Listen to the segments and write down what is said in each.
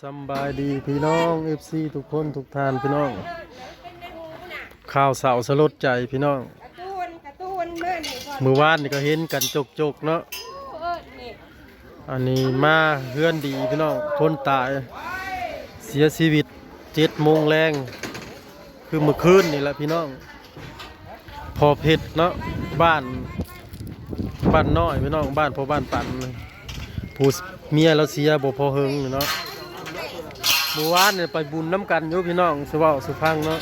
ສຳບາຍດີພີ່ນ້ອງ ເອັຟຊີ ທຸກຄົນທຸກທ່ານພີ່ນ້ອງ. ຂ່າວເສົ້າສະຫຼົດໃຈພີ່ນ້ອງ. ກາຕູນ ກາຕູນ ມານີ້ກ່ອນ. ມື້ວານນີ້ກໍເຫັນກັນຈົກໆເນາະ. ເອີ ນີ້ ອັນນີ້ມາເຮືອນດີພີ່ນ້ອງ ຄົນຕາຍເສຍຊີວິດເຈັດໂມງແລງ ຄືມື້ຄືນນີ້ແຫຼະພີ່ນ້ອງ. ພໍ່ເພັດເນາະ ບ້ານ ບ້ານນ້ອຍພີ່ນ້ອງ ບ້ານພໍ່ບ້ານປັນ ຜູ້ເມຍລາວເສຍບໍ່ພໍເຫິງເນາະ. ມື້ວານນີ້ໄປບຸນນຳກັນຢູ່ພີ່ນ້ອງ ຊິເວົ້າສູ່ຟັງເນາະ.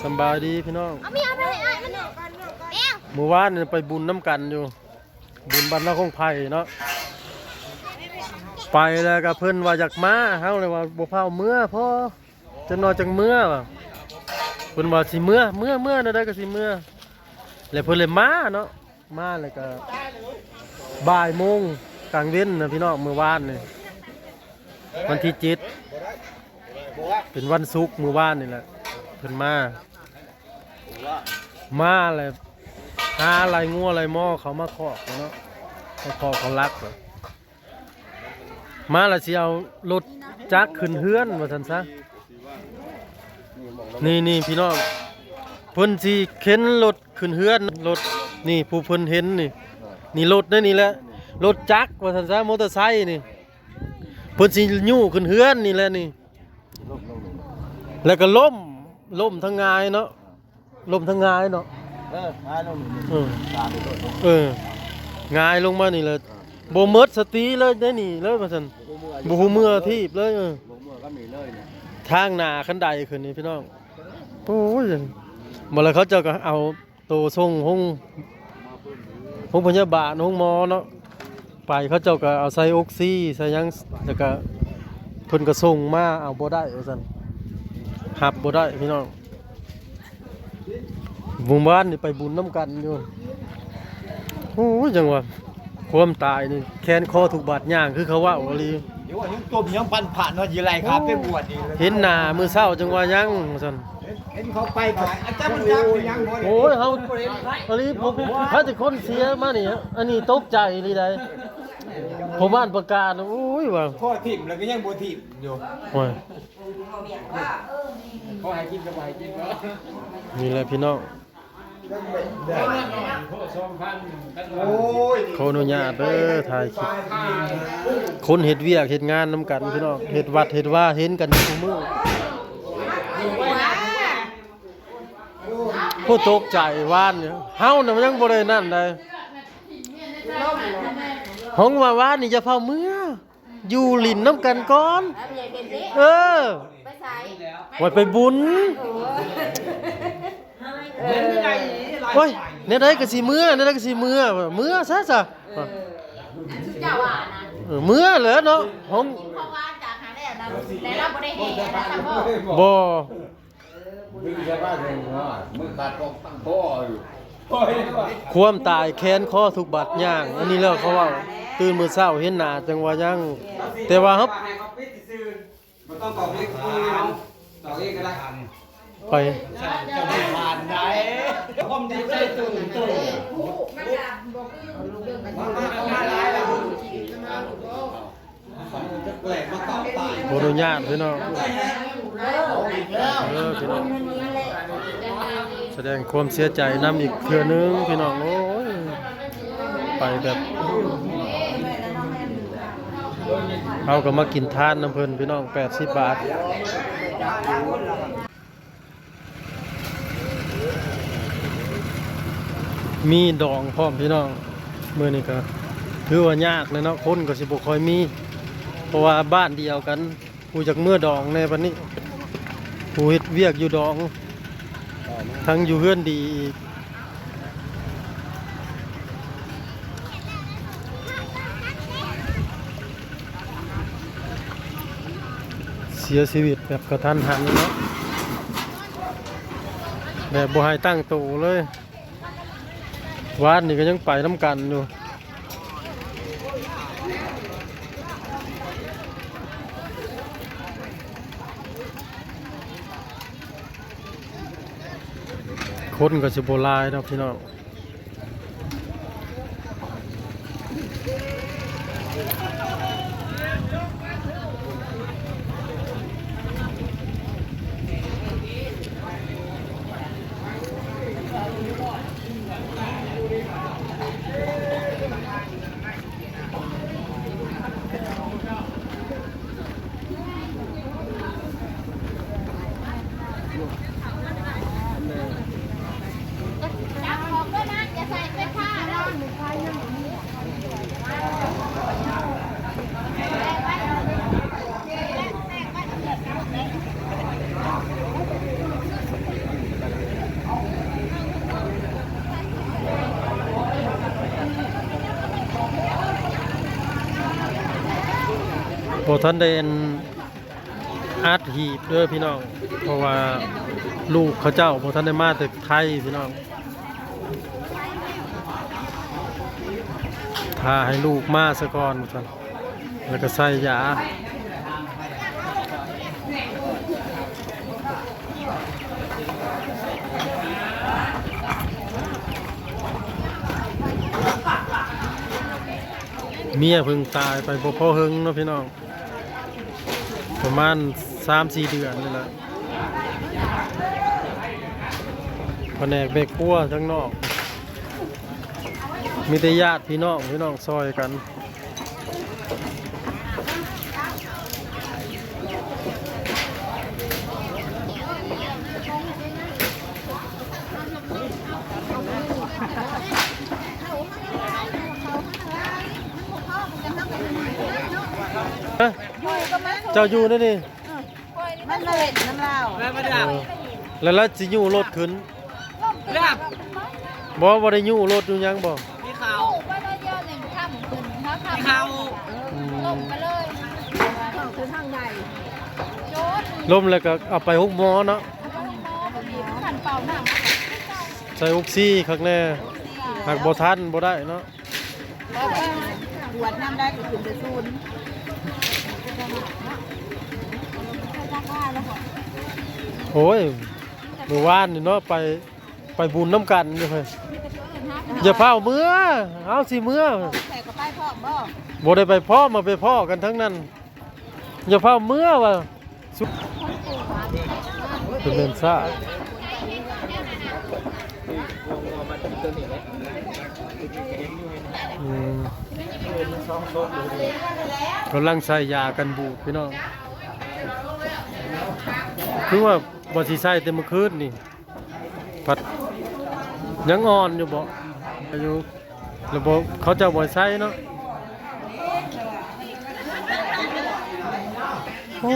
ສຳບາຍດີພີ່ນ້ອງ. ເອົາມີ ເອົາໄປໃຫ້ອ້າຍມັນແດ່. ມື້ວານນີ້ໄປບຸນນຳກັນຢູ່ ບຸນບ້ານນາຄົງໄຜ່ເນາະ. ໄປແລ້ວກໍເພິ່ນວ່າຢາກມາ ເຮົາເລີຍວ່າບໍ່ພາເມືອພໍ ຈັກໜ່ອຍຈັ່ງເມືອວ່າ. ເພິ່ນວ່າຊິເມືອ ເມືອ ເມືອແນວໃດກໍຊິເມືອ ແລ້ວເພິ່ນເລີຍມາເນາະ. ມາແລ້ວກໍບ່າຍໂມງກາງເວັນນະພີ່ນ້ອງ ມື້ວານນີ້ ວັນທີເຈັດ ເປັນວັນສຸກ ມື້ວານນີ້ແຫຼະ ເພິ່ນມາ ມາແລ້ວຫາໄລ່ງົວໄລ່ມໍເຂົ້າມາຄອກເນາະ ມາຄອກເຂົ້າຫຼັກ. ມາແລ້ວຊິເອົາລົດຈັກຂຶ້ນເຮືອນວ່າຊັ້ນຊະ. ນີ້ໆ ພີ່ນ້ອງ ເພິ່ນຊິເຂັນລົດຂຶ້ນເຮືອນ ລົດນີ້ ຜູ້ເພິ່ນເຫັນນີ້ ນີ້ລົດໃນນີ້ແຫຼະ ລົດຈັກວ່າຊັ້ນຊະ ມໍເຕີໄຊນີ້ ເພິ່ນຊິຍູ້ຂຶ້ນເຮືອນນີ້ແຫຼະນີ້ ແລ້ວກໍລົ້ມ ລົ້ມທັງຫງາຍເນາະ. ລົ້ມທັງຫງາຍເນາະ. ເອີ ຫງາຍລົງ ເອີ ສາມໂຕ ເອີ ຫງາຍລົງມານີ້ແຫຼະ ເອີ ບໍ່ໝົດສະຕິເລີຍໃນນີ້ເລີຍວ່າຊັ້ນ ບໍ່ຮູ້ເມືອ ບໍ່ຮູ້ເມືອທີບເລີຍ. ເອີ ບໍ່ຮູ້ເມືອກໍມີເລີຍນີ້ ທາງໜ້າຄັນໄດຂຶ້ນນີ້ພີ່ນ້ອງ. ໂອ້ຍ ບໍ່ແລ້ວເຂົາເຈົ້າກໍເອົາໂຕສົ່ງໂຮງ ໂຮງພະຍາບານ ໂຮງໝໍເນາະ. ໄປເຂົາເຈົ້າກໍເອົາໃສ່ອົກຊີໃສ່ຫຍັງ ແລ້ວກໍເພິ່ນກໍສົ່ງມາເອົາບໍ່ໄດ້ວ່າຊັ້ນ ຮັບບໍ່ໄດ້ພີ່ນ້ອງ. ມື້ວານນີ້ໄປບຸນນຳກັນຢູ່. ໂອ້ຍ ຈັ່ງວ່າຄວາມຕາຍນີ້ແຂນຄໍທຸກບາດຍ່າງ ຄືເຂົາເວົ້າອີ່ຫຼີ. ເຫັນໜ້າມື້ເຊົ້າຈັ່ງວ່າຍັງວ່າຊັ້ນ. ເຫັນເຂົາໄປກໍອາຈານມັນຈັກເປັນຫຍັງບໍ່ ໂອ້ຍ ເຮົາ ອັນນີ້ພວກ ພາແຕ່ຄົນເສຍມານີ້ ອັນນີ້ຕົກໃຈອີ່ຫຼີໃດ. ພໍ່ບ້ານປະກາດ ໂອ້ຍ ວ່າ ພໍຖິ້ມແລ້ວກໍຍັງບໍ່ຖິ້ມຢູ່ ໂອ້ຍ. ເຂົາໃຫ້ກິນກໍບໍ່ໃຫ້ກິນເນາະ. ນີ້ແຫຼະພີ່ນ້ອງ ໂອ້ຍ ຂໍອະນຸຍາດເດີ ຖ່າຍຄລິບ ຄົນເຮັດວຽກເຮັດງານນຳກັນພີ່ນ້ອງ ເຮັດວັດເຮັດວາ ເຫັນກັນຢູ່ຄູ່ມື້. ຜູ້ຕົກໃຈວານນີ້ ເຮົານະມັນຍັງບໍ່ໄດ້ນັ້ນໃດ. ຫ້ອງວ່າວານນີ້ຢ່າຟ້າວເມືອ ຢູ່ຫຼິ້ນນຳກັນກ່ອນ. ເອີ ໄປໃສ? ວ່າໄປບຸນ. ໂອ້ຍ ແນວໃດກໍຊິເມືອ ແນວໃດກໍຊິເມືອ ເມືອຊະຊະ. ເອີ ເມືອແຫຼະເນາະ ຫ້ອງ ບໍ່ ຄວາມຕາຍແຂນຄໍທຸກບາດຍ່າງ ອັນນີ້ແຫຼະເຂົາເວົ້າ ຕື່ນມື້ເຊົ້າເຫັນໜ້າຈັ່ງວ່າຍັງ ແຕ່ວ່າເຮົາ ບໍ່ຕ້ອງຕອບເອງ ຕອບເອງກໍໄດ້ ໄປ ຂໍອະນຸຍາດພີ່ນ້ອງເດີ ພີ່ນ້ອງ ສະແດງຄວາມເສຍໃຈນຳອີກເທື່ອໜຶ່ງພີ່ນ້ອງ. ໂອ້ຍ ໄປແບບ ເຮົາກໍມາກິນທານນຳເພິ່ນພີ່ນ້ອງ ແປດສິບບາດ. ມີດອງພ້ອມພີ່ນ້ອງ ມື້ນີ້ກໍຖືວ່າຍາກແຫຼະເນາະ ຄົນກໍຊິບໍ່ຄ່ອຍມີ ເພາະວ່າບ້ານດຽວກັນ ຜູ້ຢາກເມືອດອງແດ່ບັດນີ້ ຜູ້ເຮັດວຽກຢູ່ດອງ ທັງຢູ່ເຮືອນດີອີກ. ເສຍຊີວິດແບບກະທັນຫັນເນາະ ແບບບໍ່ໃຫ້ຕັ້ງໂຕເລີຍ. ວານນີ້ກໍຍັງໄປນຳກັນຢູ່ ຄົນກໍຊິບໍ່ຫຼາຍດອກພີ່ນ້ອງ. ບໍ່ທັນໄດ້ອັນ ອັດຫີບເດີພີ່ນ້ອງ ເພາະວ່າລູກເຂົາເຈົ້າບໍ່ທັນໄດ້ມາແຕ່ໄທພີ່ນ້ອງ ຖ້າໃຫ້ລູກມາສາກ່ອນວ່າຊັ້ນ ແລ້ວກໍໃສ່ຢາ. ເມຍເພິ່ງຕາຍໄປບໍ່ພໍເຫິງເນາະພີ່ນ້ອງ ປະມານສາມສີ່ເດືອນນີ້ແຫຼະ ພະແນກແມ່ຄົວທາງນອກ ມີແຕ່ຍາດພີ່ນ້ອງ ພີ່ນ້ອງຊ່ອຍກັນ. ເຈົ້າຢູ່ໃນນີ້ ມັນມາເຫຼັ້ນນຳລາວ ເອີ ແລ້ວລາວຊິຍູ້ລົດຂຶ້ນ ເລື່ອງ ບໍ່ ບໍ່ໄດ້ຍູ້ລົດຢູ່ຫຍັງບໍ່ ມີເຂົ້າ ມີເຂົ້າ ອືມ ລົມແລ້ວກໍເອົາໄປໂຮງໝໍເນາະ ໃສ່ອົກຊີຄັກແນ່ ຫາກບໍ່ທັນບໍ່ໄດ້ເນາະ. ກວດຍາມໃດກໍຂຶ້ນໄປສູນ ໂອ້ຍ ມື້ວານນີ້ເນາະ ໄປ ໄປບຸນນຳກັນຢູ່ເຮີ້ຍ ຢ່າຟ້າວເມືອ ເຮົາຊິເມືອ ແຂກກໍໄປພ້ອມບໍ່ ບໍ່ໄດ້ໄປພ້ອມ ມາໄປພໍ້ກັນທາງນັ້ນ ຢ່າຟ້າວເມືອວ່າ ສຸ ເປັນແມ່ນຊາ ອືມ ກຳລັງໃສ່ຢາກັນບູດພີ່ນ້ອງ ຄືວ່າ ວ່າຊິໃສ່ແຕ່ມື້ຄືນນີ້ ພັດຍັງອ່ອນຢູ່ເບາະ ອາຍຸ ລະບົບເຂົາເຈົ້າບໍ່ໃສ່ເນາະ ໂອ້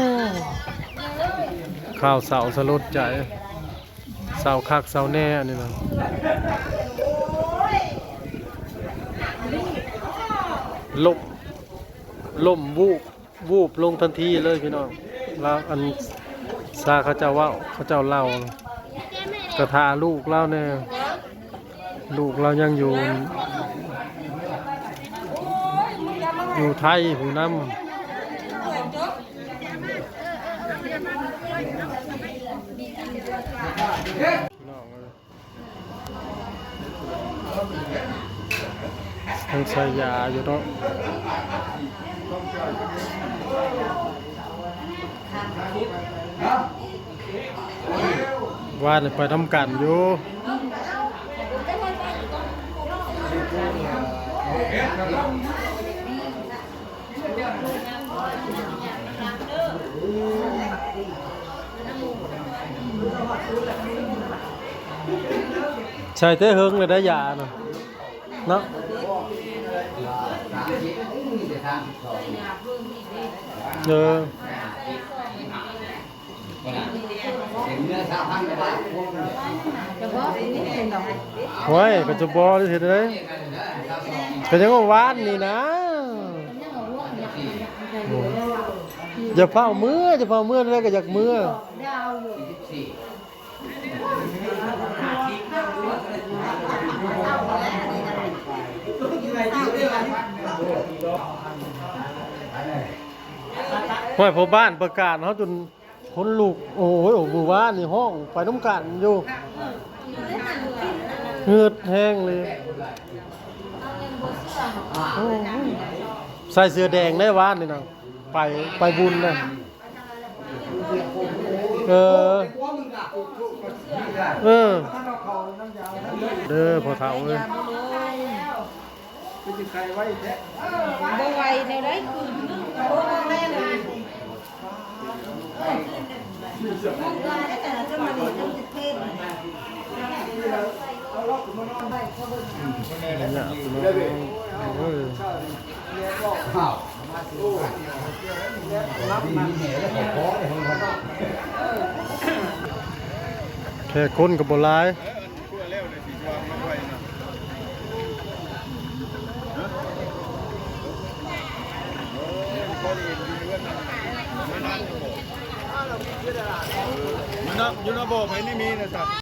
ຂ່າວເສົ້າສະຫຼົດໃຈ ເສົ້າຄັກເສົ້າແນ່ອັນນີ້ນະ ລົ້ມ ລົ້ມວູບ ວູບລົງທັນທີເລີຍພີ່ນ້ອງ ລາວ ອັນ ຊາເຂົາເຈົ້າເວົ້າ ເຂົາເຈົ້າເລົ່າ ກະຖ້າລູກລາວແດ່ ລູກລາວຍັງຢູ່ ຢູ່ໄທພຸ້ນນຳ. ຍັງໃສ່ຢາຢູ່ເນາະ ວ່າໄດ້ໄປນຳກັນຢູ່. ໃສ່ແຕ່ເຫິງແລ້ວໄດ໋ຢານະ ເນາະ ເອີ. ໂອ້ຍ ກໍຈະບໍ່ໄດ້ເຮັດໃດ ກໍຍັງວ່າວານນີ້ນະ ໂອ້ຍ ຢ່າຟ້າວເມືອ ຢ່າຟ້າວເມືອ ແນວໃດກໍຢາກເມືອ. ໂອ້ຍ ພໍ່ບ້ານປະກາດເຮົາຈົນ ຄົນລຸກ ໂອ້ຍ ມື້ວານນີ້ຮ້ອງໄປນຳກັນຢູ່ ເຫື່ອແຮງເລີຍ ໂອ້ຍ ໃສ່ເສື້ອແດງໄດ້ວານນີ້ນະ ໄປ ໄປບຸນນະ. ເອີ ເອີ ເດີພໍ່ເຖົ້າເອີຍ. ບໍ່ໄຫວແນວໃດຄື ແຂກຄົນກໍບໍ່ຫຼາຍ. ຢູ່ນະ ຢູ່ນະບໍ່ ໃຜນີ້ມີນະ.